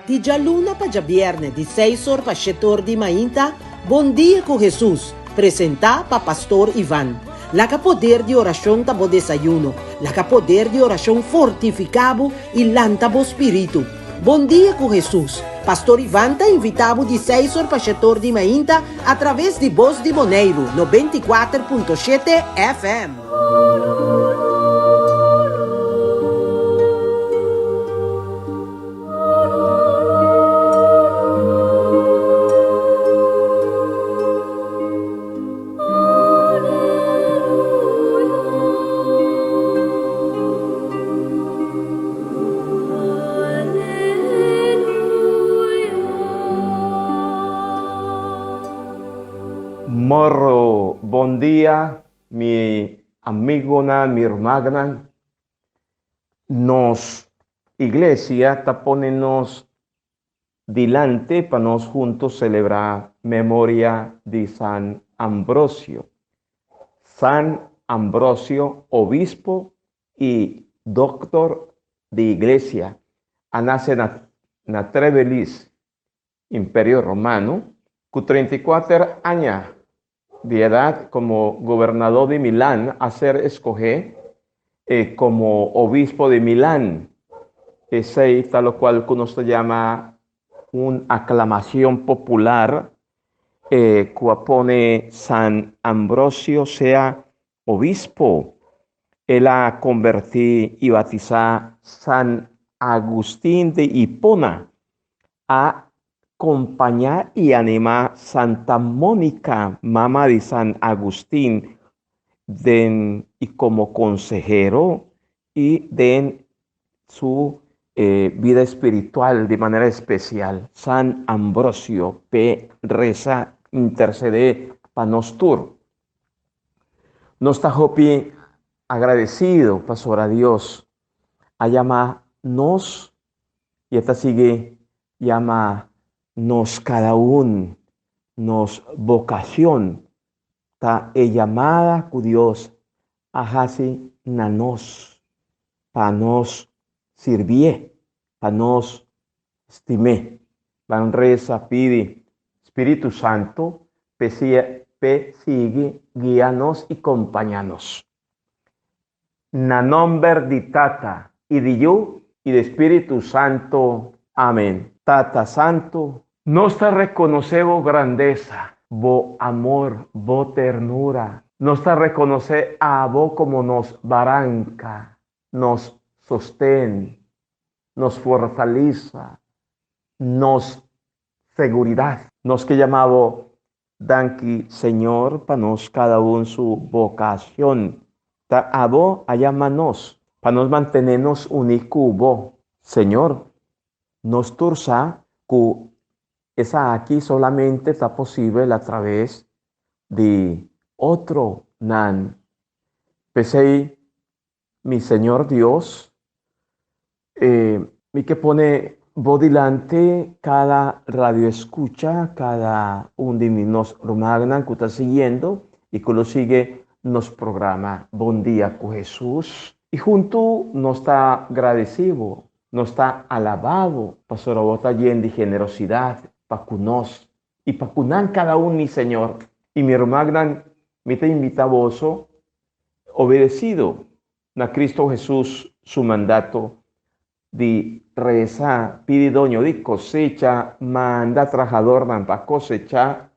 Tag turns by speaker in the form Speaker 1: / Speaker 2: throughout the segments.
Speaker 1: Di djaluna pa djabièrnè di seis or pa shete or di mainta, Bon Dia ku Hesus, presentá pa Pastor Ivan. Laga poder di orashon ta bo desayuno. Laga poder di orashon fortifiká bo i lanta bo spiritu. Bon Dia ku Hesus, Pastor Ivan ta invitá bo di seis or pa shete or di mainta atraves di Bos di Boneiru 94.7 FM.
Speaker 2: Morro, bon dia mi amigonan, mi rumannan. Nos iglesia ta pone nos dilanti pa nos hunto celebra memoria di San Ambrosio. San Ambrosio, obispo y doctor di iglesia, a nace na na Trevelis, Imperio Romano, cu 34 aña di edad como gobernador di Milan a ser escoge eh, como obispo di Milan. Esey ta locual cu nos ta yama un aclamacion popular eh, cu a pone San Ambrosio sea obispo. El a converti y batisa San Agustin de Hipona a compaña y anima Santa Monica, mama di San Agustin, den y como consehero y den su eh, vida espiritual de manera especial. San Ambrosio pe reza intercede pa nos tur. Nos ta hopi agradecido pasobra Dios a yama nos y e ta sigui yama nos cada un. Nos vocacion ta e yamada cu Dios a haci na nos pa nos sirbié, pa nos stim'é. Ban reza pidi Spiritu Santo p'e sigui guia nos y compaña nos. Na nomber di Tata y di Yu y di Spiritu Santo. Amen. Tata Santo, nos ta reconoce bo grandeza, bo amor, bo ternura. Nos ta reconoce abo como nos baranca, nos sosten, nos fortaleza, nos seguridad. Nos ke yama bo Danki Señor pa nos cada un su vocacion. Ta abo a yama nos pa nos mantene nos uni cu bo. Señor, nos tur sa cu esaki solamente ta posibel a traves di otro nan. P'esey Mi Señor Dios, eh, mi ke pone bo dilanti cada radio escucha, cada un di mi nos rumannan cu ta siguiendo y cu lo sigue nos programa Bon Dia cu Jesus. Y hunto nos ta gradeci bo, nos ta alaba bo, pasobra bo ta yen di generosidad pa cu nos y pa cu nan cada un, mi Señor. Y mi rumannan, mi ta invita boso Obedecido na Cristo Jesús su mandato di reza, pidi doño di cosecha manda trahadornan pa cosecha,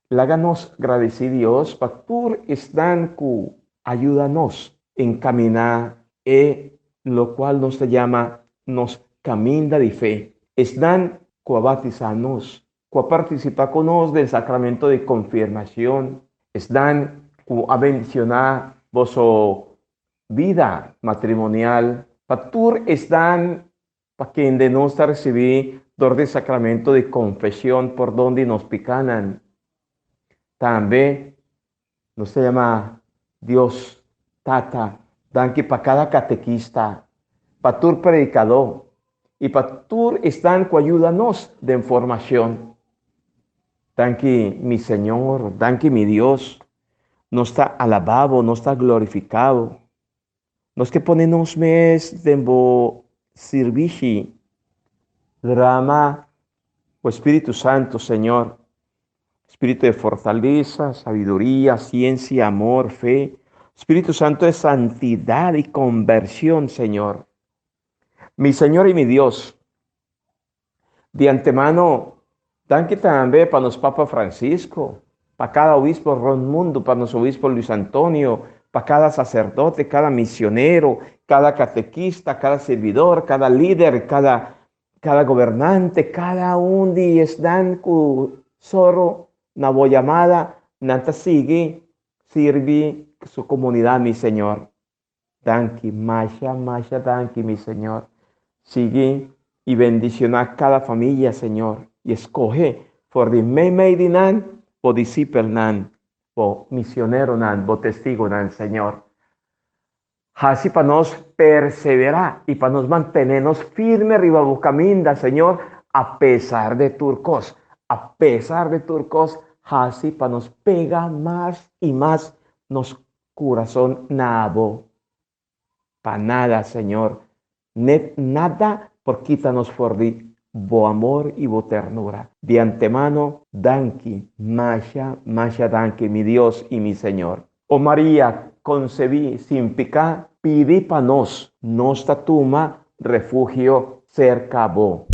Speaker 2: laga nos gradici Dios pa tur esnan cu a yuda nos encamina e locual nos ta yama nos caminda di fe, esnan cu a batisa nos, cu a participa cu nos den sacramento di confirmacion, esnan cu a bendiciona boso bida matrimonial, pa tur esnan pa kende nos ta ricibi dor di sacramento di confesion pordon di nos picanan. Tambe nos ta yama Dios Tata danki pa kada katekista, pa tur predikadó i pa tur esnan ku a yuda nos den formashon. Danki mi Señor, danki mi Dios. Nos ta alabá bo, nos ta glorifiká bo. Nos ke pone nos mes den bo sirbishi. Drama bo Spiritu Santu, Señor. Spiritu de fortalesa, sabiduria, siensia, amor, fe. Spiritu Santu de santidad y conversión, Señor. Mi Señor y mi Dios, di antemano, danki tambe pa nos Papa Francisco, pa cada obispo rond mundo, pa nos obispo Luis Antonio, pa cada sacerdote, cada misionero, cada catequista, cada servidor, cada lider, cada, cada gobernante, cada un di esnan cu soro na bo llamada, nan ta sigui sirbi su comunidad, mi Señor. Danki, masha, masha danki, mi Señor. Sigui i bendishoná kada famia, Señor, i eskohe for di meimei di nan bo disipelnan, bo misioneronan, bo testigonan, Señor. Hasi pa nos perseverá i pa nos mantené nos firme riba bo kaminda, Señor, apesar de tur kos. Apesar de tur kos, hasi pa nos pega mas i mas nos Kurason na bo. Pa nada, Señor, net nada por kita nos for di bo amor i bo ternura. Di antemano, danki, masha, masha danki, mi Dios i mi Señor. O Maria, konsebí sin piká, pidi pa nos, nos ta tuma refugio serka bo.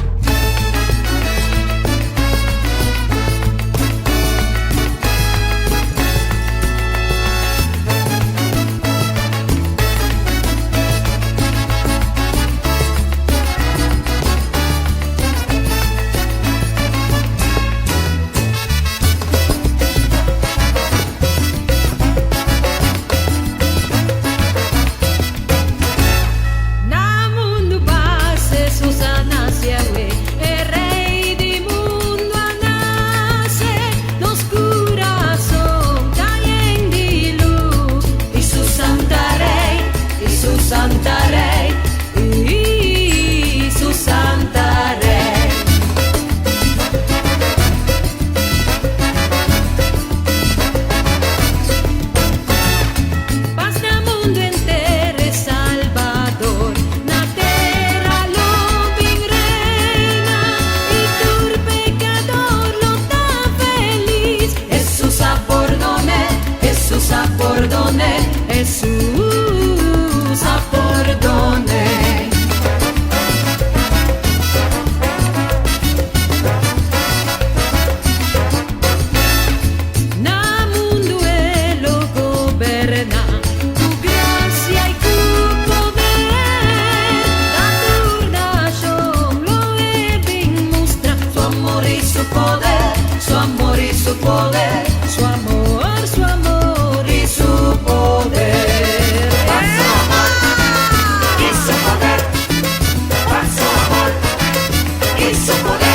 Speaker 3: Na mundu pas Hesus a nase awe, e Rei di mundu a nase. Nos kurason ta yen di lus. Hesus Santa Rei, Hesus Santa Rei, Hesus Santa Rei. Pas na mundu enter e Salbador na tera lo bin reina i tur pekador lo ta felis. Hesus a pordon'é, Hesus a pordon'é, Hesus a pordon'é. Na mundu e lo goberná ku grasia i ku poder. Na tur nashon lo e bin mustra su amor i su poder, su amor i su poder, su amor, su amor i su poder. Pa su amor i su poder, pa su amor i su poder.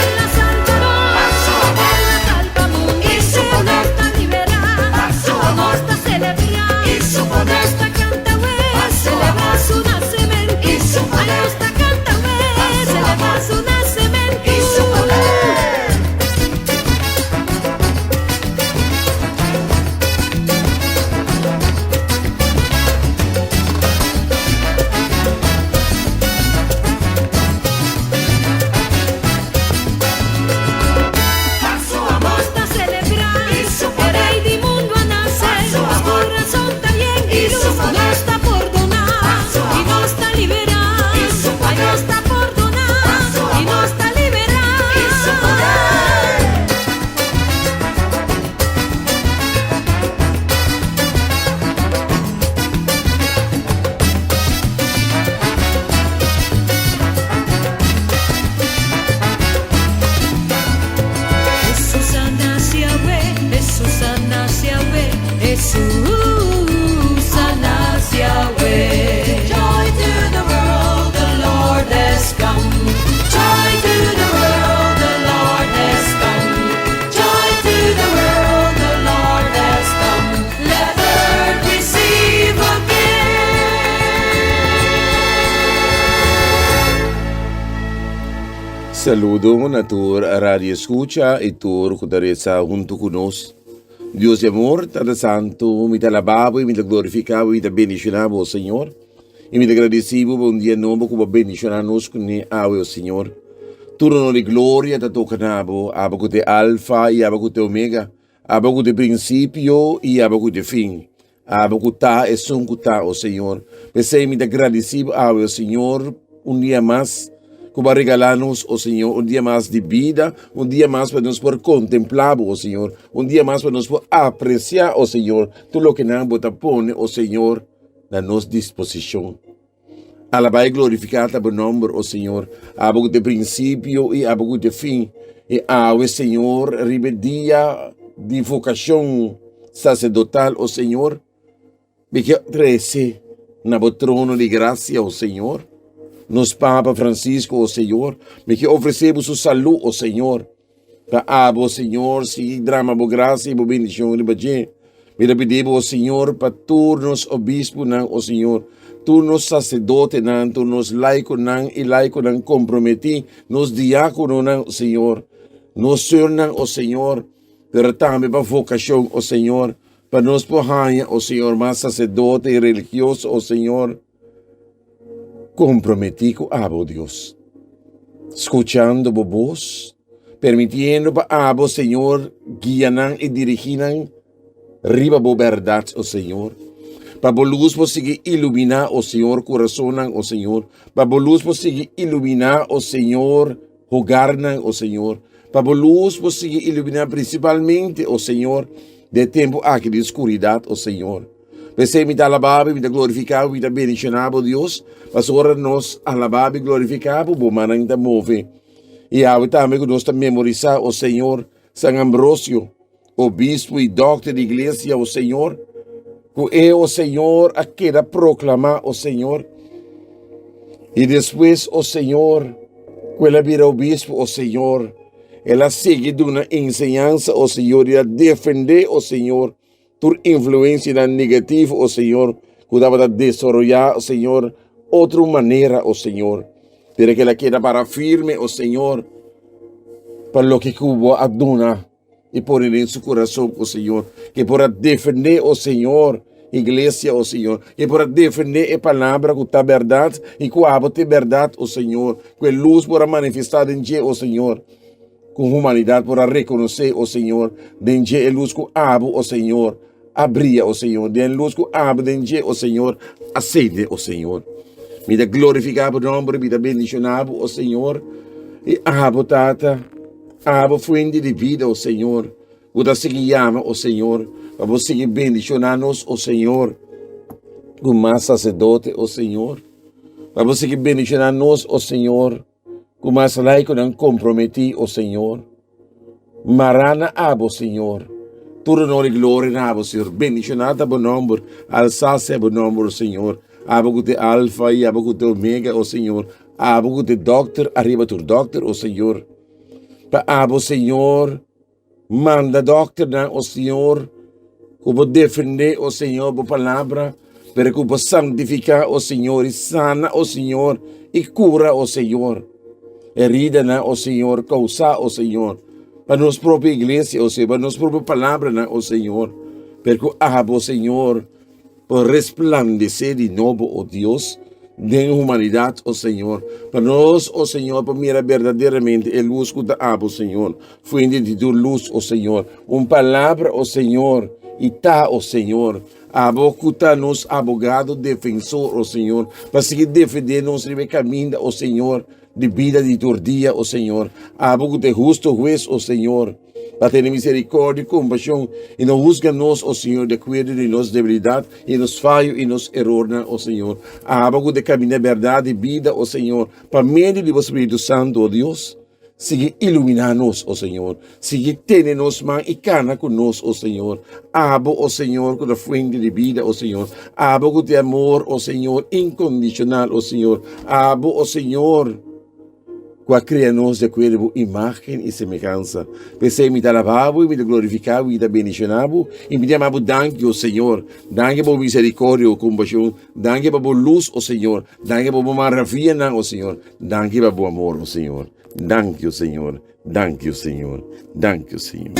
Speaker 3: Hesus a nace awe, Hesus a nace awe, Hesus a nace awe. Joy to the world, the Lord has come. Joy to the world, the Lord has come. Joy to the world, the Lord has come. Let earth receive a King.
Speaker 4: Saludo na tur radio escucha y tur cu ta reza hunto cu nos. Dios di amor, Tata Santo, mi ta alaba bo y mi ta glorifica bo y mi ta bendiciona bo, Señor. Y mi ta agradeci bo pa un dia nobo cu bo a bendiciona nos cune awe, o Señor. Tur honor i gloria ta toka na bo, abo ku ta e Alfa i abo ku ta e Omega, abo ku ta e prinsipio i abo ku ta e fin, abo ku ta esun ku ta, o Señor. P'esei mi ta gradisí bo awe, o Señor, un dia mas ku bo a regalá nos, o Señor, un dia mas di bida, un dia mas pa nos por kontemplá bo, o Señor, un dia mas pa nos por apresiá, o Señor, tur loke nan bo ta pone, o Señor, na nos disposishon. Alabá i glorifiká ta bo nòmber, o Señor, abo ku ta e prinsipio i abo ku ta e fin. I awe, Señor, riba e dia di vokashon saserdotal, o Señor, mi ke trese na bo trono di grasia, o Señor, nos Papa Francisco, o Señor, mi ke ofresé bo su salú, o Señor. Pa abo, Señor, sigui drama bo gracia i bo bendicion riba dje. Mi ta pidi bo, Señor, pa tur nos obispunan, o Señor, tur nos sacerdotenan, tur nos laikonan i laikonan komprometí, nos diákononan, Señor, nos sùrnan, o Señor, pero tambe pa vokashon, o Señor, pa nos por haña, o Señor, mas sacerdote i religioso, o Señor. Komprometí ku abo, Dios, skuchando bo bos, permitiendo pa abo, Señor, guia nan i dirigí nan riba bo bèrdat, o Señor. Pa bo lus por sigui iluminá, o Señor, kurasonnan, o Señor. Pa bo lus por sigui iluminá, o Señor, hogarnan, o Señor. Pa bo lus por sigui iluminá prinsipalmente, o Señor, den e tempu aki di skuridat, o Señor. P'esei mi ta alabá bo, mi ta glorifiká bo, mi ta bendishoná bo, Dios, pasobra ora nos alabá bo i glorifiká bo, bo mannan ta move. I awe tambe ku nos ta memorisá, o Señor, San Ambrosio, obispo i dòkter di iglesia, o Señor, ku e, o Señor, a keda proklamá, o Señor. I despues, o Señor, ku el a bira obispo, o Señor, el a sigui duna enseñansa, o Señor, i a defendé, o Señor, Tur influencianan negativo, o Señor, cu tabata desaroya, o Señor, otro manera, o Señor. Pero que la keda para firme, o Señor, pa loke cu bo a duna y pone den su corazon, o Señor. Que por a defende, o Señor, iglesia, o Señor. Que por a defende e palabra cu ta berdad y cu abo ta berdad, o Señor. Cu e luz por a manifesta den dje, o Señor. Ku humanidat por a rekonosé, o Señor, den dje e lus ku abo, o Señor, a bria, o Señor, den lus ku abo den dje, o Señor, a sende, o Señor. Mi ta glorifiká bo nòmber, mi ta bendishoná bo, o Señor, i abo, Tata, abo fuente di bida, o Señor, ku ta sigui yama, o Señor, pa bo sigui bendishoná nos, o Señor, ku mas saserdote, o Señor, pa bo sigui bendishoná nos, o Señor. Ku mas laikonan komprometí, o Señor. Mará na abo, Señor. Tur honor i gloria na abo, Señor. Bendishoná ta bo nòmber. Alsá sea bo nòmber, o Señor. Abo ku ta e Alfa i abo ku ta e Omega, o Señor. Abo ku ta e Dòkter ariba tur dòkter, o Señor. Pa abo, Señor. Manda dòkternan, o Señor, ku bo defendé, o Señor, bo palabra, pero ku bo santifiká, o Señor, i sana, o Señor, i kura, o Señor, heridanan, o Señor, kousá, o Señor, pa nos propio iglesia, o Señor, pa nos propio palabranan, o Señor, pero ku abo, Señor, Por resplandecé di nobo, o Dios, den humanidad, o Señor. Pa nos, o Señor, por mira berdaderamente e luz cu ta abo, Señor. Fuente di tur luz, o Señor. Un palabra, o Señor, y ta, o Señor. Abo cu ta nos abogado defensor, o Señor, pa sigui defendé nos riba e caminda, o Señor, di bida di tur dia, o Señor. Abo cu ta e husto hues, o Señor. Pa tene misericordia i compasion i no husga nos, o Señor, di acuerdo di nos debilidad i nos fayo i nos erornan, o Señor. Abo cu ta camina berdad i bida, o Señor, pa medio di bo Spiritu Santo, o Dios, sigui ilumina nos, o Señor. Sigui tene nos man i cana cu nos, o Señor. Abo, o Señor, cu ta fuente di bida, o Señor. Abo cu ta amor, o Señor, incondicional, o Señor. Abo, o Señor, ku a krea nos di akuerdo bo imágen i semehansa. P'esei mi ta alabá bo i mi ta glorifiká bo i mi ta bendishoná bo i mi ta yama bo danki, o Señor. Danki pa bo miserikordia, o kompashon. Danki pa bo lus, o Señor. Danki pa bo maravianan, o Señor. Danki pa bo amor, o Señor. Danki, o Señor. Danki, o Señor. Danki, o Señor.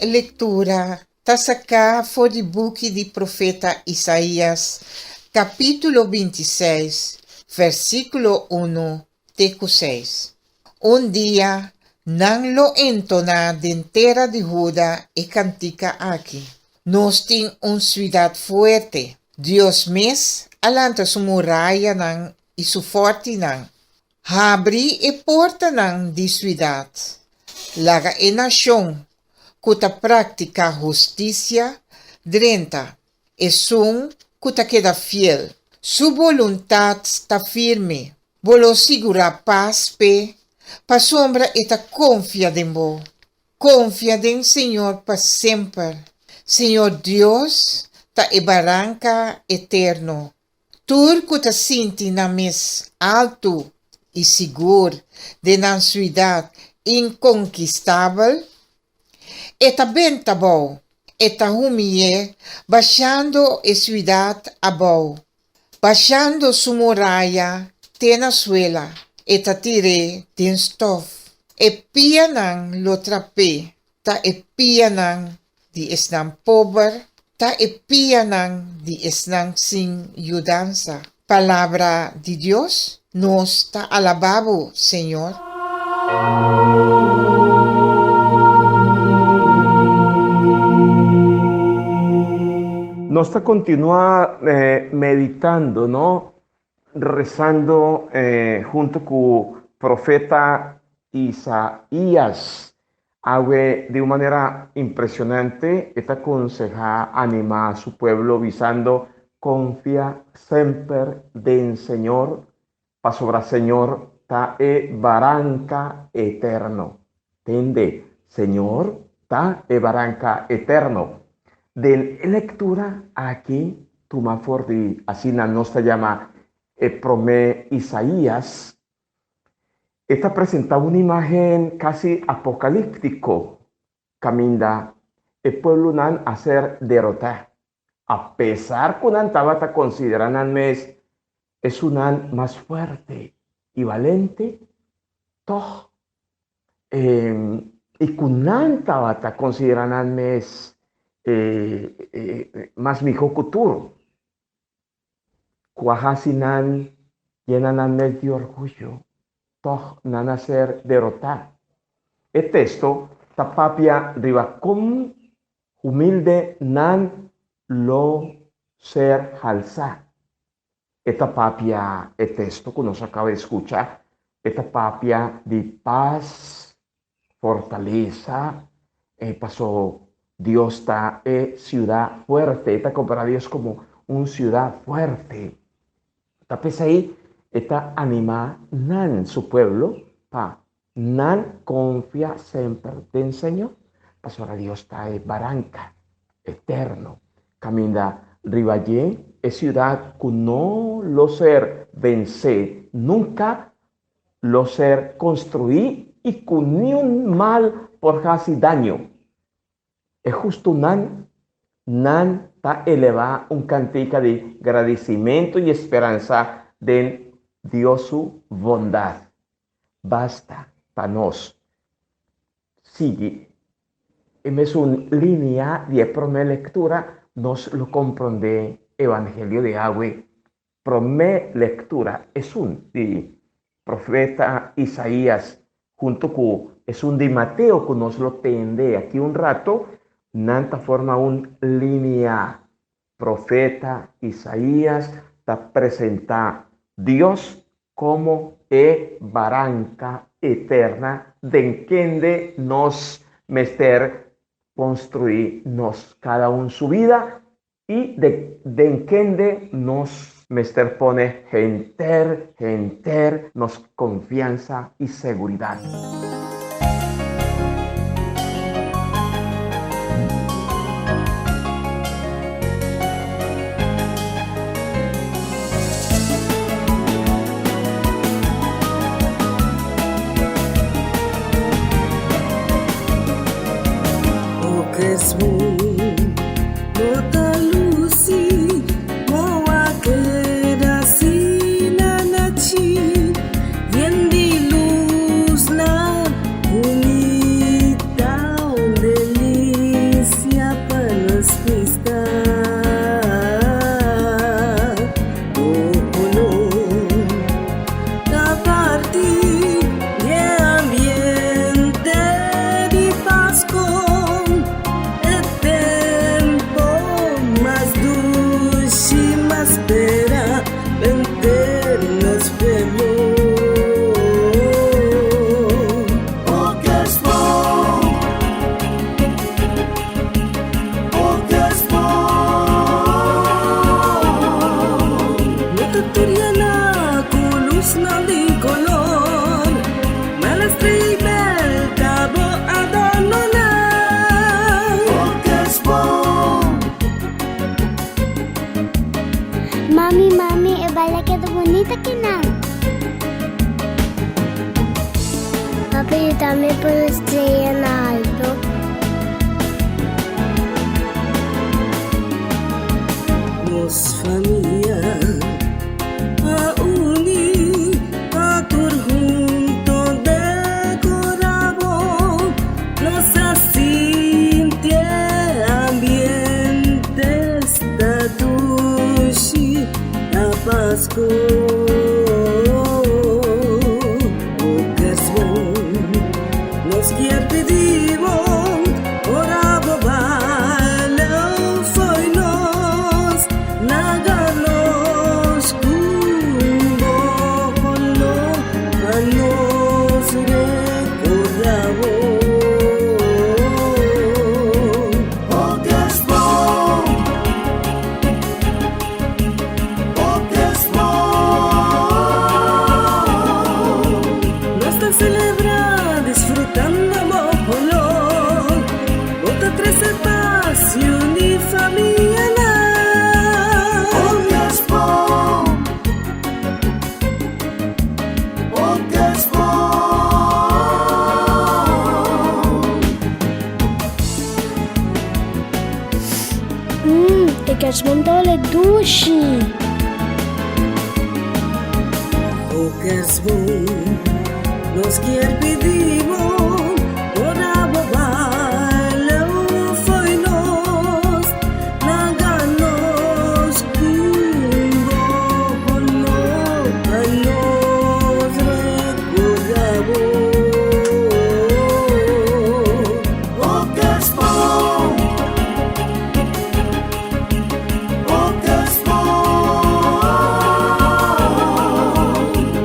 Speaker 5: lektura ta saká for di buki di profeta Isaías, kapítulo 26, versíkulo 1 te ku 6. Un dia nan lo entoná den tera di Huda e kantika aki, Nos tin un siudat fuerte. Dios mes a lanta su murayanan i su fòrtinan. Habri e portanan di siudat. Laga e nashon ku ta praktiká hustisia drenta, esun ku ta keda fiel. Su boluntat ta firme. Bo lo sigurá pas p'e, pasobra e ta konfia den bo. Konfia den Señor pa semper. Señor Dios ta e baranka eterno. Tur ku ta sinti nan mes altu i sigur den nan siudat inkonkistabel, e ta benta abou, e ta humiy'é bashando e siudat abou, bashando su muraya te na suela, e ta tir'é den stof. E pianan lo trap'é, ta e pianan di esnan pober, ta e pianan di esnan sin yudansa. Palabra di Dios, Nos ta alabá bo, Señor.
Speaker 2: Nos ta kontinuá meditando, no? Rezando huntu ku profeta Isaías. Awe, di un manera impresionante, e ta konsehá, animá su pueblo bisando, Konfia semper den Señor, pasobra Señor ta e baranka eterno. Tende, Señor ta e baranka eterno. Den e lektura aki, tuma for di asina nos ta yama e promé Isaías, E ta presentá un imágen kasi apokalíptiko kaminda e pueblonan a ser derotá, apesar ku nan tabata konsiderá nan mes esunnan mas fuerte i balente, tòg i ku nan tabata konsiderá nan mes mas mihó ku tur. Ku a hasi nan yena nan mes di orguyo, tòg nan a ser derotá. E teksto ta papia riba kon humilde nan lo ser halsá. E ta papia e teksto ku nos a kaba di skucha, e ta papia di pas, fortalesa, e paso Dios ta e siudat fuerte, e ta kompara Dios komo un siudat fuerte. Ta p'esei e ta animá nan, su pueblo, pa nan konfia semper den Señor, pasobra Dios ta e baranka eterno, kaminda riba dje e siudat ku no lo ser vensé nunka lo ser construí i cu niun mal por haci daño. E hustunan, nan ta elevá un cantica di gradicimento i esperansa den Dios su bondad. Basta pa nos sigui e mesun linea di e promé lectura, nos lo comprendé Evangelio di awe. Promé lektura, esun di profeta Isaías huntu ku esun di Mateo ku nos lo tende aki un rato, nan ta forma un linia. Profeta Isaías ta presentá Dios komo e baranka eterna den kende nos mester konstruí nos kada un su bida I de den kende nos mester pone henter henter nos konfiansa i seguridat.
Speaker 6: Mami, mami, e baile a keda bunita kinan. Papi yuda mi pone estrella na alto.
Speaker 7: Nos famia a uni pa tur hunto decorá bo. Nos a sinti e ambiente sta dushi na Pasco. Bo kersboom nos kier pidi bo ora bo bale fo'i nos laga nos ku bo holó pa nos recorda bo. Bo kersboom, bo kersboom. Nos ta celebra disfrutando bo holó. Bo ta trece paz y uni famianan. Bo kersboom, bo kersboom.
Speaker 6: Mmm, e kerstboom ta ole dushi.
Speaker 7: Bo kersboom, nos kier pidi bo ora bo baile fo'i nos, laga nos ku bo holó pa nos recorda bo. Bo kersboom, bo kersboom.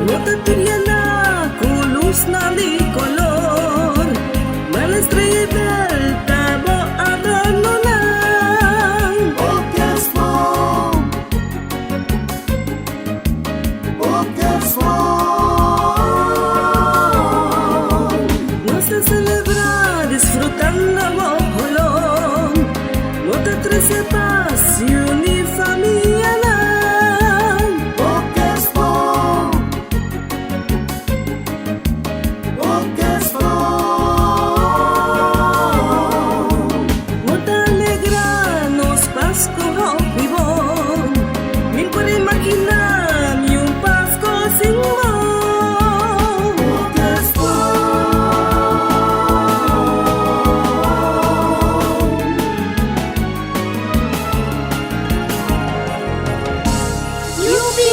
Speaker 7: No ta tur yena ku lusnan di kolor, ma la estrella i bel ta bo adornonan. Bo kersboom, bo kersboom. Nos ta celebra disfrutando bo holó. Bo ta trece paz y uni famianan. Bo kersboom, bo kersboom. Bo ta alegra nos Pasco hopi bon. Min por imagina mi un Pasco sin bo. Bo kersboom.
Speaker 6: Yupi!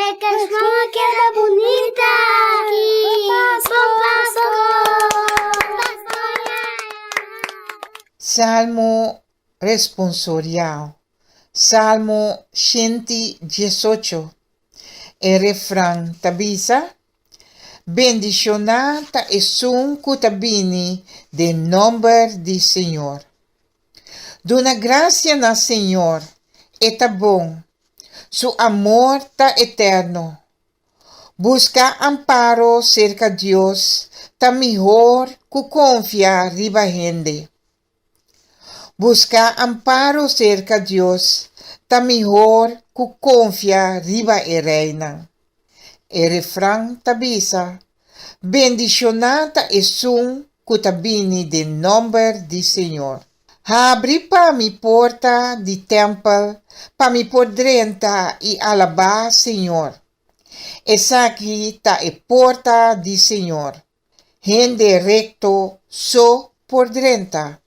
Speaker 6: E kerstboom a keda bunita aki! Bon Pasco!
Speaker 5: Salmo responsorial, Salmo 118. E refran ta bisa, Bendishoná ta esun ku ta bini den nòmber di Señor. Duna grasia na Señor, e ta bon, su amor ta eterno. Buska amparo serka Dios ta mihor ku konfia riba hende. Buska amparo serka Dios ta mihor ku konfia riba e reinan. E refran ta bisa, Bendishoná ta esun ku ta bini den nòmber di Señor. Habri pa mi porta di tèmpel pa mi por drenta i alabá Señor. Esaki ta e porta di Señor. Hende rekto so por drenta.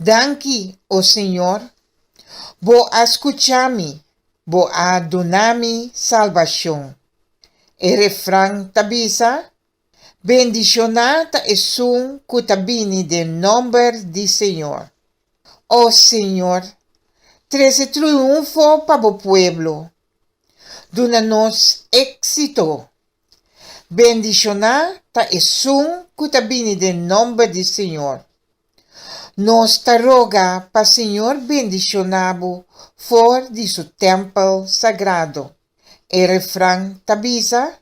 Speaker 5: Danki, o Señor, Bo a skucha mi, Bo a duna mi salbashon. E refran ta bisa, Bendishoná ta esun ku ta bini den nòmber di Señor. O Señor, trese triunfo pa bo pueblo. Duna nos éksito. Bendishoná ta esun ku ta bini den nòmber di Señor. Nos ta roga pa Señor bendishoná bo for di su tèmpel sagrado. E refran ta bisa,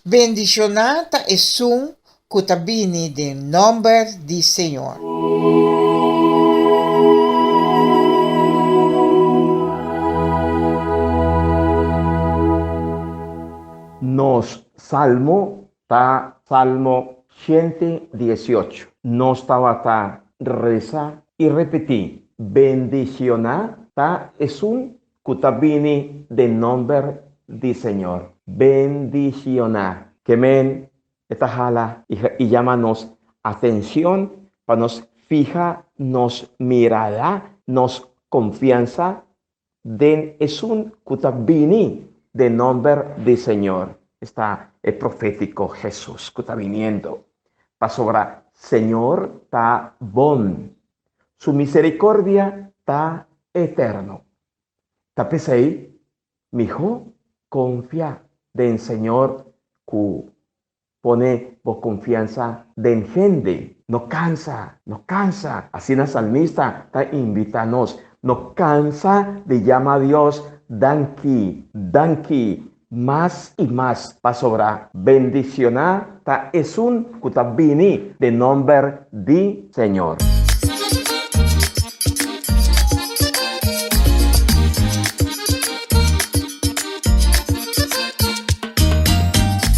Speaker 5: Bendishoná ta esun ku ta bini den nòmber di Señor.
Speaker 2: Salmo ta Salmo 118. Nos tabata resa i repetí, Bendishoná ta esun ku ta bini den nòmber di Señor. Bendishoná. Ke men e ta hala i yama nos atenshon pa nos fiha nos mirada, nos konfiansa Den esun ku ta bini den nòmber di Señor, esta e profétiko Hesus ku ta biniendo. Pasobra Señor ta bon, su miserikordia ta eterno. Ta p'esei mihó konfia den Señor ku Pone bo konfiansa den hende. No kansa, no kansa! Asina salmista ta invitá nos. No kansa di yama Dios danki, danki, mas i mas, pasobra bendishoná ta esun ku ta bini den nòmber di Señor.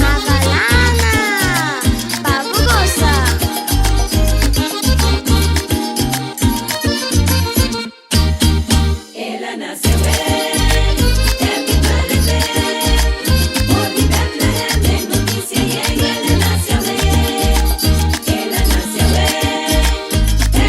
Speaker 6: Avalana, pa bo gosa!
Speaker 3: El a nace wel, happy birthday For di Bethlehem e noticia yega el a nace awel El a nace awel.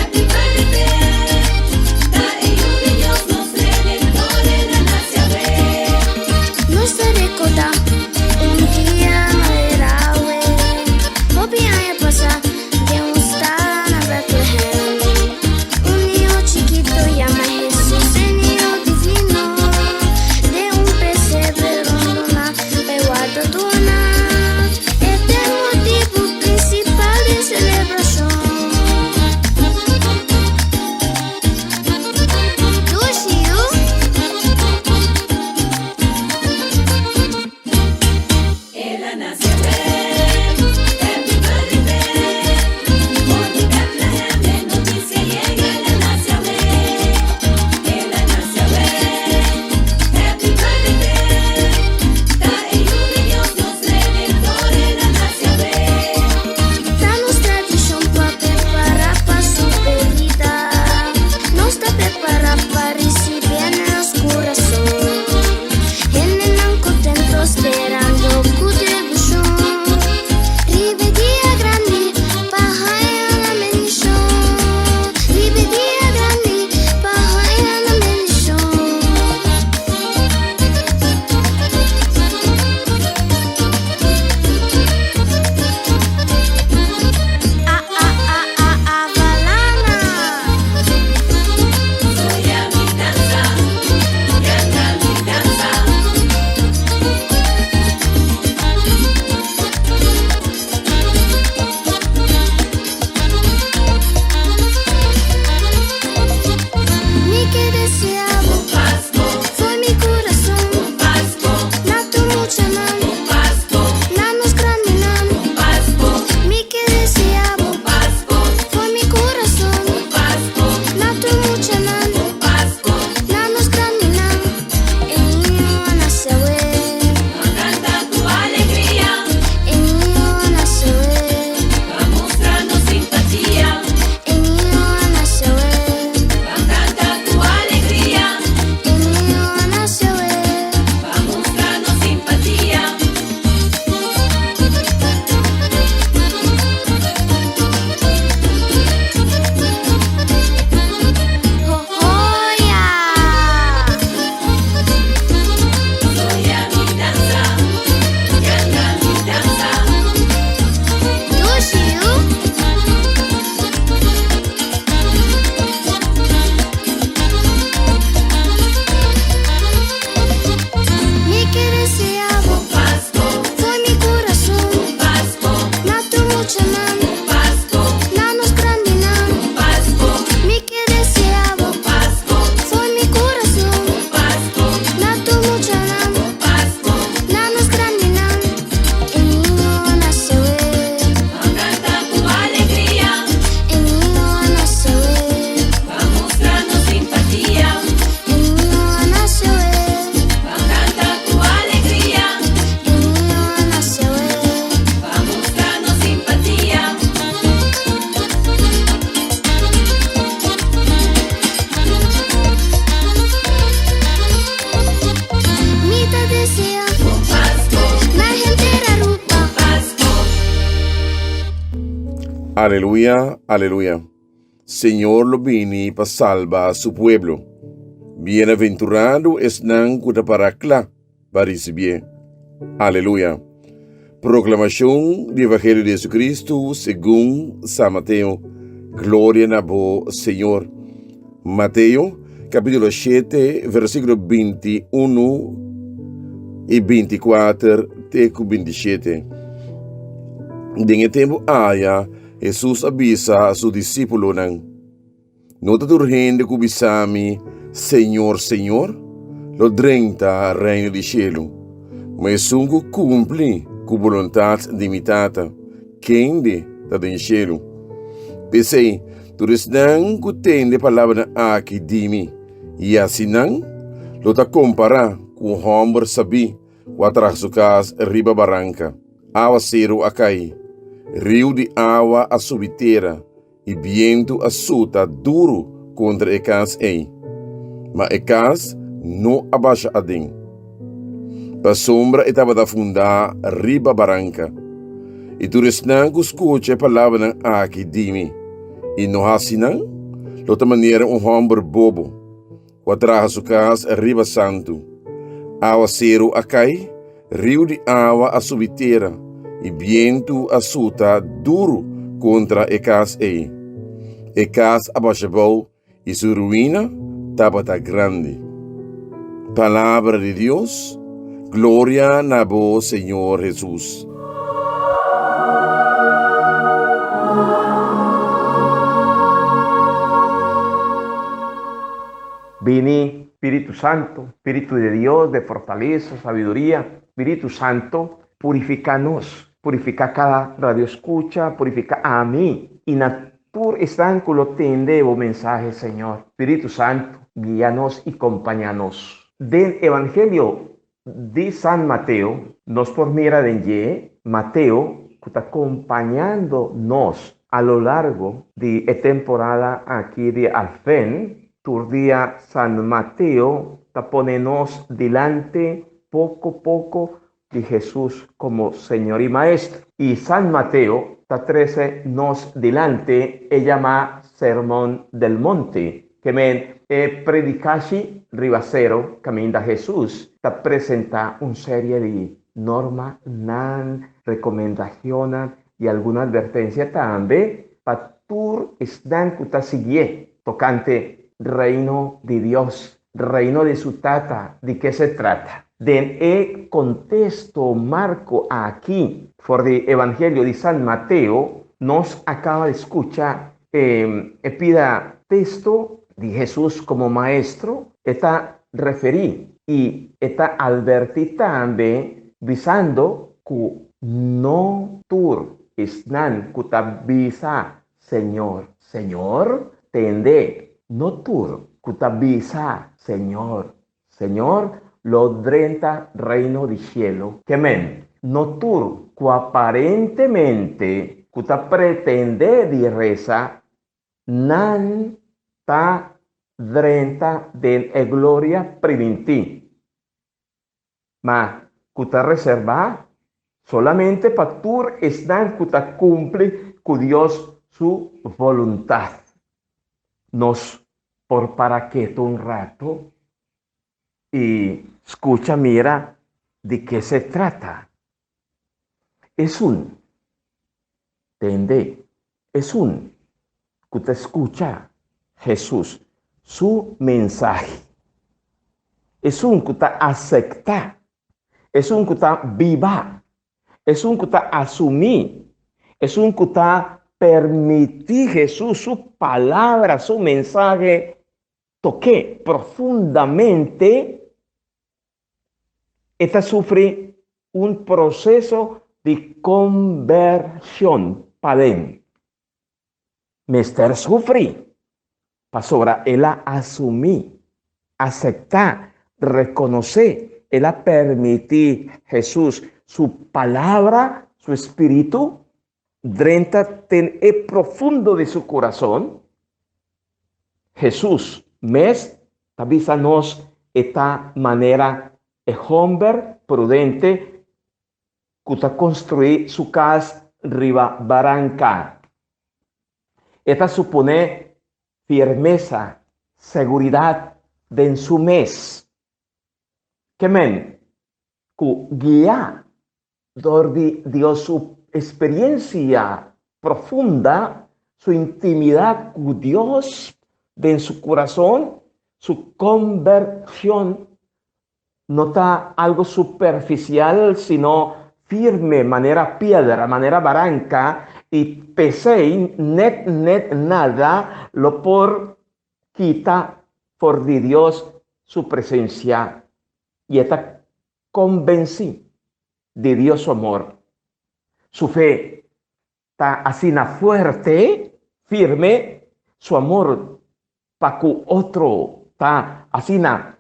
Speaker 4: Aleluya, aleluya. Señor lo bini pa salba su pueblo. Bienaventurado esnan ku ta para kla pa risibié. Aleluya. Proklamashon di Evangelio di Jesucristo segun San Mateo. Gloria na bo, Señor. Mateo, kapítulo 7, versíkulo 21 i 24 te ku 27. Den e tempu aya, Hesus a bisa su disípulonan, No ta tur hende ku bisa mi, Señor, Señor, lo drenta Reino di shelu, ma esun ku kumpli ku boluntat di mi Tata, kende ta den shelu. P'esei, tur esnan ku tende e palabranan aki di mi i hasi nan, lo ta kompará ku un hòmber sabí ku a traha su kas riba baranka. Awaseru a kai, riu di awa a subi tera, I bientu a suta duru kontra e kas ei, ma e kas no a basha aden, pasobra e tabata fundá riba baranka. I tur esnan ku skucha e palabranan aki di mi i no hasi nan, lo ta manera un hòmber bobo ku a traha su kas riba santu. Awaseru a kai, riu di awa a subi tera, i bientu a suta duru kontra e kas ei. E kas a basha bou i su ruina tabata grandi. Palabra di Dios, Gloria na bo, Señor Hesus.
Speaker 2: Bini, Spiritu Santo, Spiritu de Dios, de fortaleza, sabiduría, Spiritu Santo, purifica nos, purifica cada radio escucha, purifica a mi y na tur esnan cu lo tende bo mensahe, Señor. Spiritu Santo, guia nos y compaña nos. Den Evangelio di San Mateo, nos por mira den dje Mateo ku ta kompañando nos a lo largo di e temporada aki di Advent. Tur dia San Mateo ta pone nos dilanti poko poko di Hesus komo Señor i Maestro. I San Mateo ta trese nos dilanti e yamá Sermon del Monte, Ke men e predikashi riba sero kaminda Hesus ta presentá un serie di normanan, rekomendashonnan i algun atvertensia tambe pa tur esnan ku ta siguié tokante Reino di Dios, Reino di su Tata, di ke se trata. Den e kontesto marko aki for di Evangelio di San Mateo, nos a kaba di skucha E pida testo di Hesus komo maestro, e ta referí i e ta albertí tambe bisando ku no tur esnan ku ta bisa Señor, Señor, tende, no tur ku ta bisa Señor, Señor, lo drenta Reino di cielo. Ke men, no tur cu aparentemente cu ta pretende di reza, nan ta drenta den e gloria primintí, ma cu ta reservá solamente pa tur esnan cu ta cumpli cu Dios su voluntad. Nos por para ketu un rato y scucha mira di ke se trata. Esun, tende, esun cu ta scucha Jesus su mensahe, esun cu ta acepta, esun cu ta biba Esun ku ta asumí, esun ku ta permití Hesus su palabra, su mensahe tok'é profundamente, e ta sufri un proseso di kombershon paden. Mester sufri, pasobra el a asumí, aseptá, rekonosé, el a permití Hesus su Palabra, su spiritu, drenta den e profundo di su kurason. Hesus mes ta bisa nos e ta manera e hòmber prudente ku ta konstruí su kas riba baranka. E ta suponé firmesa, seguridat den su mes. Ke men ku guiá dor di Dios su experiencia profunda, su intimidad ku Dios den su kurason, su konbershon no ta algo superficial, sino firme manera piedra, manera baranka, i p'esei net net nada lo por kita for di Dios su presencia, i e ta konbensí di Dios su amor. Su fe ta asina fuerte, firme, su amor pa ku otro ta asina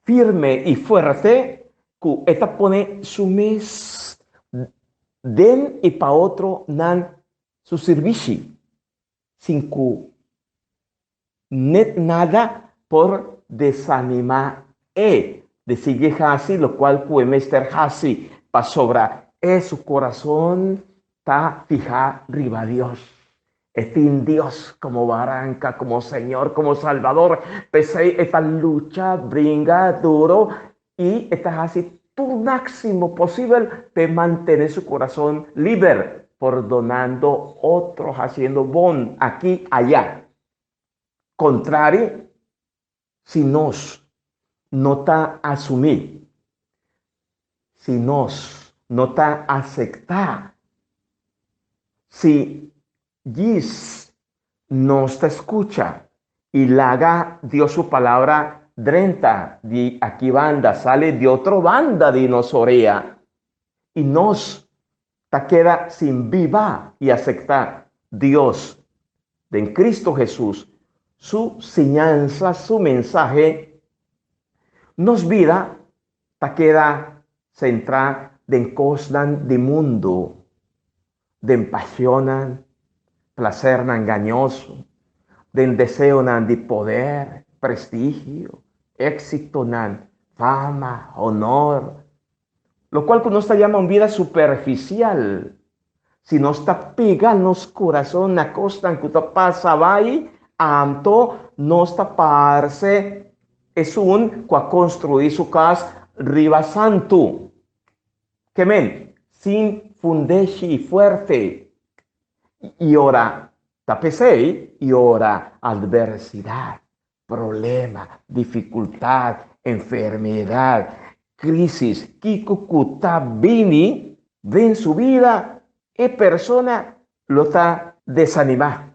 Speaker 2: firme i fuerte ku e ta pone su mes den i pa otronan su sirbishi, sin ku Net nada por desanimá e di sigui hasi lokual ku e mester hasi, pasobra e su kurason ta fihá riba Dios. E tin Dios komo baranka, komo Señor, komo Salbador. P'esei e ta lucha, bringa duro i e ta hasi tur máksimo posibel p'e mantené su kurason liber, pordonando otro, hasiendo bon aki ayá. Kontrari, si nos no ta asumí, si nos no ta asektá, si djis nos ta skucha i laga Dios su palabra drenta di aki banda sali di otro banda di nos orea i nos ta keda sin biba i asektá Dios den Cristo Hesus su siñansa, su mensahe, nos bida ta keda sentrá den kosnan di mundu, den pasionnan, plasernan gañoso, den deseonan di poder, prestigio, éksitonan, fama, honor, lokual ku nos ta yama un bida superfisial. Si nos ta pega nos kurason na kosnan ku ta pasa bai, anto nos ta parse esun ku a konstruí su kas riba santu. Ke men, sin fundeshi fuerte. I ora ta p'esei, i ora atversidat, problema, difikultat, enfermedat, krísis, kiko ku ta bini den su bida, e persona lo ta desanimá,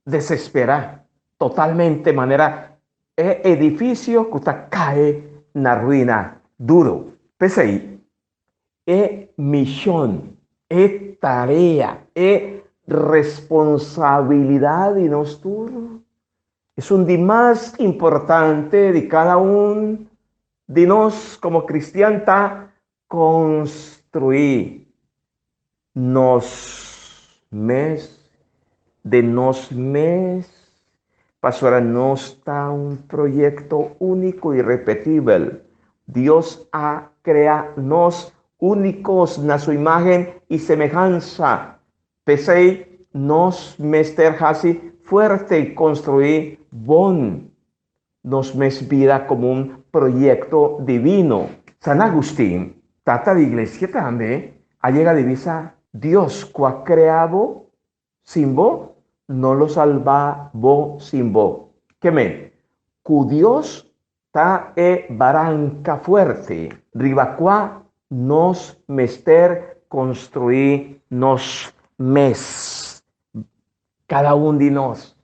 Speaker 2: desesperá totalmente manera e edifisio ku ta kai na ruina duru. P'esei, e mishon, e tarea, e responsabilidat di nos tur esun di mas importante di kada un di nos komo kristian ta konstruí nos mes den nos mes pasobra nos ta un proyekto úniko i repetibel. Dios a krea nos únikos na su imágen i semehansa. P'esei nos mester hasi fuerte i konstruí bon nos mes bida komo un proyekto divino. San Agustin, tata di iglesia tambe, a yega di bisa, Dios ku a krea bo sin bo, no lo salba bo sin bo. Ke men? Ku Dios ta e baranka fuerte riba kua nos mester konstruí nos mes. Kada un di nos.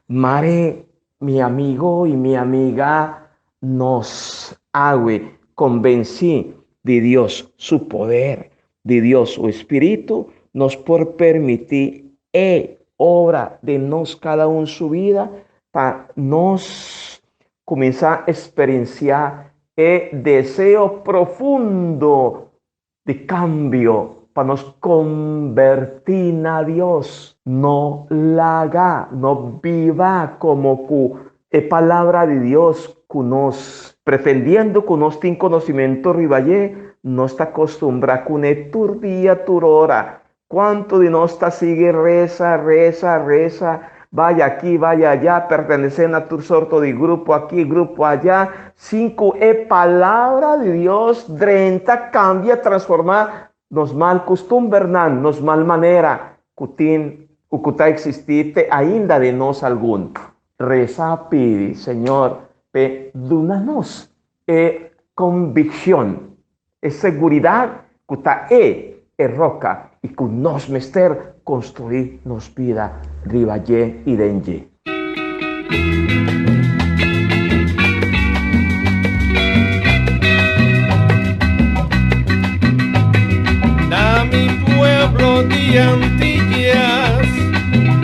Speaker 2: Mare mi amigo i mi amiga nos awe konbensí di Dios su poder, di Dios su espíritu, nos por permití e obra den nos kada un su vida pa nos kuminsá eksperensiá e deseo profundo di kambio pa nos kombertí na Dios. No laga, no biba komo ku e Palabra di Dios ku nos, pretendiendo ku nos tin konosimentu riba dje, nos ta kostumbrá kuné tur dia, tur ora. Kuantu di nos ta sigui resa, resa, resa? Bai aki, bai ayá, pertenesé na tur sorto di grupo aki, grupo ayá, sin ku e Palabra di Dios drenta, kambia, transformá nos mal kustumbernan, nos mal manera ku tin ku ku ta eksistí te ainda den nos algun. Resa pidi Señor p'e duna nos e konvikshon, e seguridat ku ta E e roka i ku nos mester konstruí nos bida riba dje i den dje.
Speaker 8: Na mi pueblo di Antillas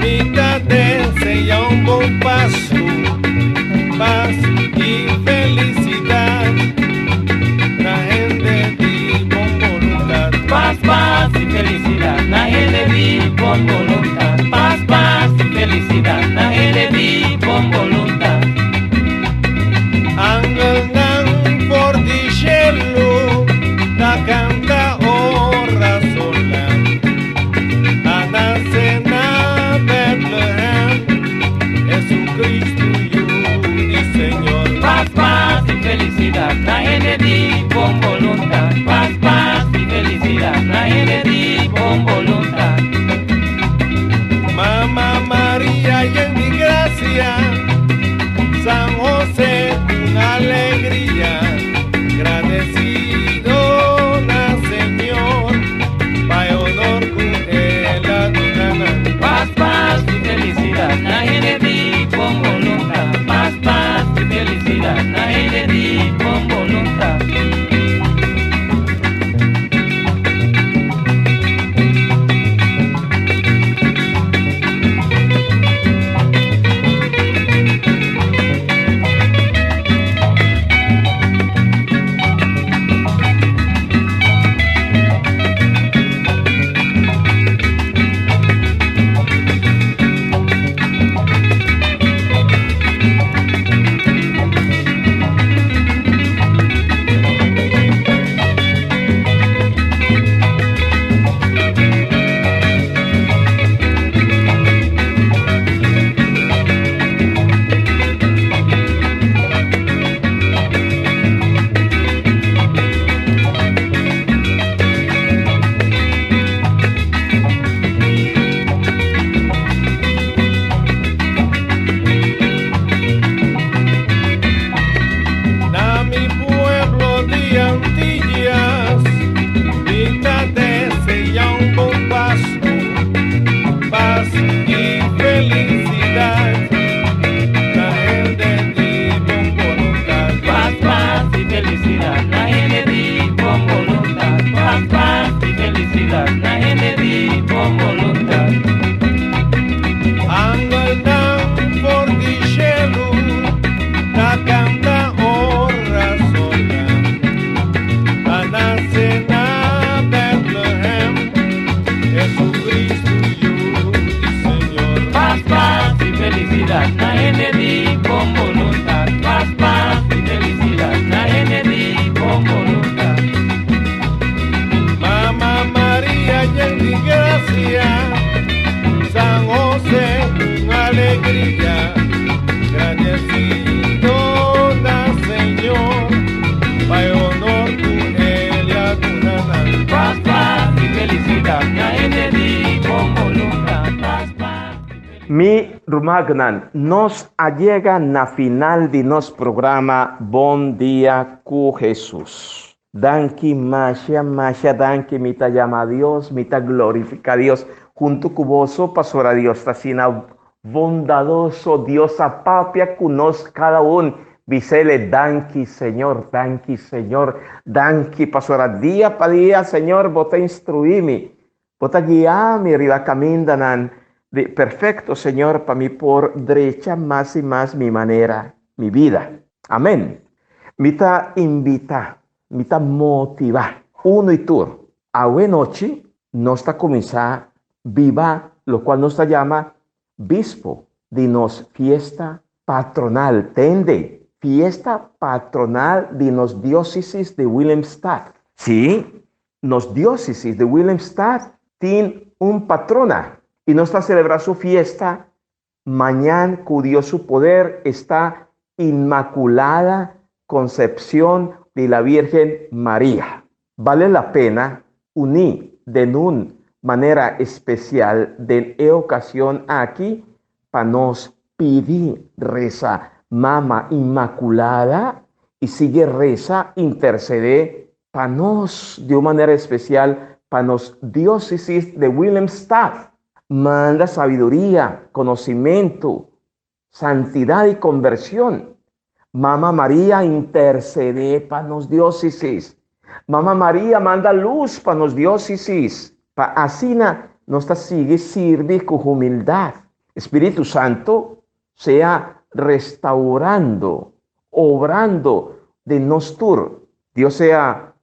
Speaker 8: mi ta desea un bon Pasku, pas i felisidat na hende di bon boluntat.
Speaker 9: Pas, pas i felisidat na hende di bon boluntat. Pas, pas i felisidat na hende di bon boluntat.
Speaker 8: Angelnan for di shelu ta kanta ora sola a nase na Bethlehem Jesucristo Yu di Señor.
Speaker 9: Pas, pas i felisidat na hende di bon boluntat. Pas, pas i felisidat na hende di bon boluntat.
Speaker 8: Mama Maria yen di gracia, San Jose con alegria, gradecido na Señor, pa e honor cu el a duna nan.
Speaker 9: Pas, pas i felisidat na hende di bon boluntat. Pas, pas i felisidat na hende di bon boluntat.
Speaker 8: Na mi pueblo di Antillas mi ta desea un bon Pasku, pas i felisidat na hende di bon boluntat.
Speaker 9: Pas, pas i felisidat na hende di bon boluntat. Pas, pas i felisidat na hende di bon boluntat.
Speaker 8: Angelnan for di shelu ta kanta ora sola a nase na Bethlehem Jesucristo Yu di Señor.
Speaker 9: Pas, pas i felisidat na hende di bon boluntat. Pas, pas i felisidat na hende di bon boluntat.
Speaker 8: Mama Maria yen di gracia, San Jose con alegria, gradecido na Señor, pa e honor cu el a duna nan.
Speaker 9: Pas, pas i felisidat na hende di bon boluntat. Pas, pas i felisidat.
Speaker 2: Mi rumannan, nos a yega na final di nos programa Bon Dia ku Hesus. Danki masha masha danki mi ta yama Dios, mi ta glorifica Dios hunto cu boso pasobra Dios ta asina bondadoso, Dios a papia cu nos cada un, bisele danki Señor, danki Señor, danki pasobra dia pa dia Señor bo ta instrui mi, bo ta guia mi riba camindanan di perfecto Señor pa mi por drecha mas y mas mi manera, mi bida. Amen. Mi ta invita, mi ta motiva uno y tur. Awe nochi nos ta cuminsa biba locual nos ta yama Bispo di nos fiesta patronal, tende, fiesta patronal di nos diócesis di Willemstad. Sí, nos diócesis di Willemstad tin un patrona y nos ta celebra su fiesta. Mañan ku Dios su poder esta Inmaculada Concepción di la Virgen Maria. Bale la pena uní den un manera espesial den e okashon aki pa nos pidi resa Mama Inmaculada i sigui resa intersedé pa nos di un manera espesial pa nos Diócesis de Willemstad. Manda sabiduria, konosimentu, santidat i konvershon. Mama Maria intersedé pa nos diócesis. Mama Maria manda lus pa nos diócesis, pa asina nos ta sigui sirbi ku humildat. Spiritu Santu sea restaurando, obrando den nos tur. Dios sea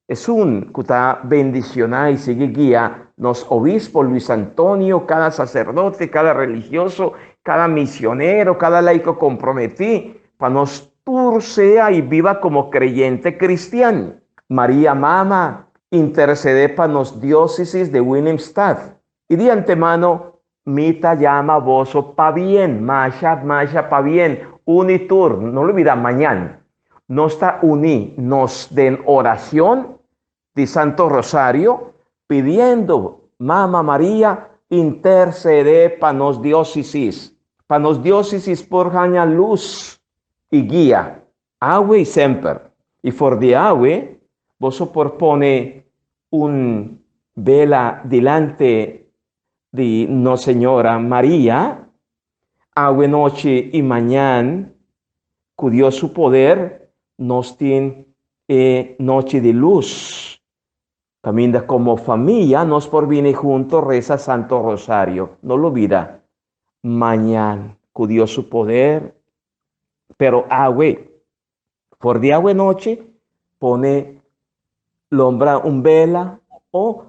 Speaker 2: Esun ku ta bendishoná i sigui guia nos obispo Luis Antonio, kada saserdote, kada religioso, kada misionero, kada laiko komprometí, pa nos tur sea i biba komo kreyente kristian. Maria Mama, intersedé pa nos Diósesis de Willemstad. I di antemano mi ta yama boso pabien, masha, masha pabien, uni tur, no lubida mañan nos ta uni nos den oracion di Santo Rosario pidiendo Mama Maria intercede pa nos diócesis, pa nos diócesis por haña luz y guia awe y semper. Y for di awe boso por pone un bela dilante di Nos Señora Maria awe nochi y mañan cu Dios su poder nos tin e nochi di luz. Caminda como famia nos por bini hunto reza Santo Rosario. No lubida, mañan cu Dios su poder, pero awe, for di awe nochi, pone lombra un bela o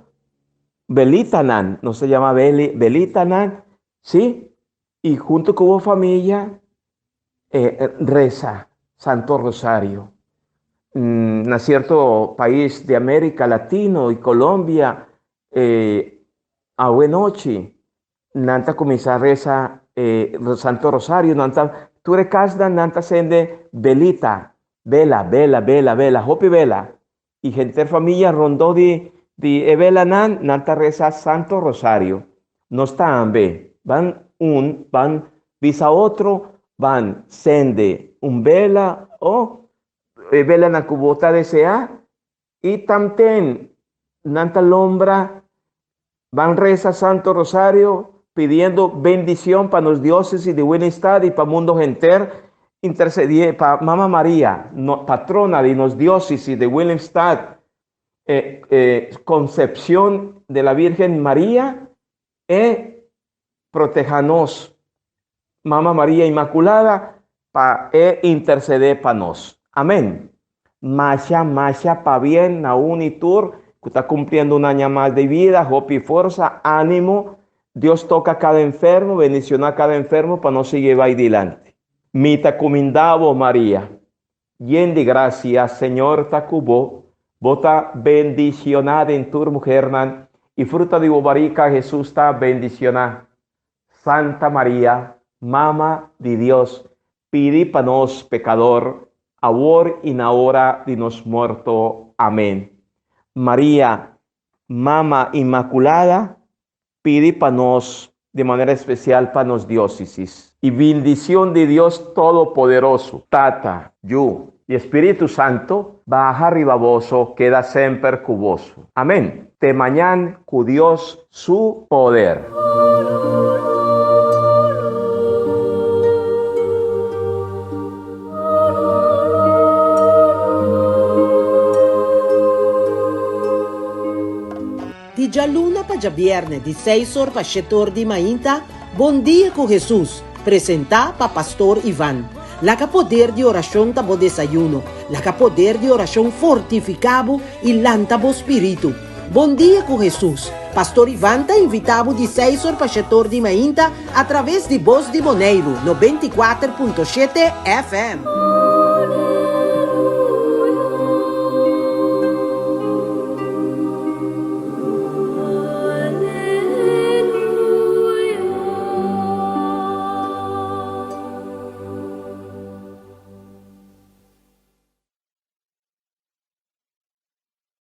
Speaker 2: belitanan, nos ta yama beli, belitanan, si? Y hunto cu bo familia eh, reza Santo Rosario. Mm, na cierto pais di América Latino y Colombia, eh, awe nochi, nan ta cuminsa reza eh, Santo Rosario, nan ta, tur e casnan nan ta sende belita, bela, bela, bela, bela, hopi bela. Y henter familia rondó di, di e belanan, nan ta reza Santo Rosario. Nos tambe, ban un, ban bisa otro, ban sende un bela o e belanan cu bo ta desea, y tamten nan ta lombra, ban reza Santo Rosario pidiendo bendición pa nos diócesis di Willemstad y pa mundo henter, intercedie pa Mama Maria, no, patrona di nos diócesis de Willemstad, eh, eh, Concepción de la Virgen María, e proteja nos, Mama Maria Inmaculada, pa e intercede pa nos. Amén. Masha, masha, pabien na un y tur, cu ta cumpliendo un aña mas di vida, hopi forsa, ánimo. Dios toca cada enfermo, bendiciona cada enfermo pa nos sigui bay dilanti. Mi ta cuminda bo, Maria, yen di gracia, Señor ta cu bo, bo ta bendiciona den tur muhernan, y fruta di bo barica, Jesus, ta bendiciona. Santa Maria, Mama di Dios, pidi pa nos pecador, awor y na ora di nos morto. Amén. Maria, Mama Inmaculada, pidi pa nos, di manera especial pa nos diócesis. Y bendicion di Dios Todopoderoso, Tata, Yu y Spiritu Santo, baha riba boso, keda semper cu boso. Amén. Te mañan cu Dios su poder.
Speaker 1: Di djaluna pa djabièrnè di seis or pa shete or di mainta, Bon Dia ku Hesus, presentá pa Pastor Ivan. Laga poder di orashon ta bo desayuno, laga poder di orashon fortifiká bo i lanta bo spiritu. Bon Dia ku Hesus, Pastor Ivan ta invitá bo di seis or pa shete or di mainta atraves di Bos di Boneiru, 94.7 FM.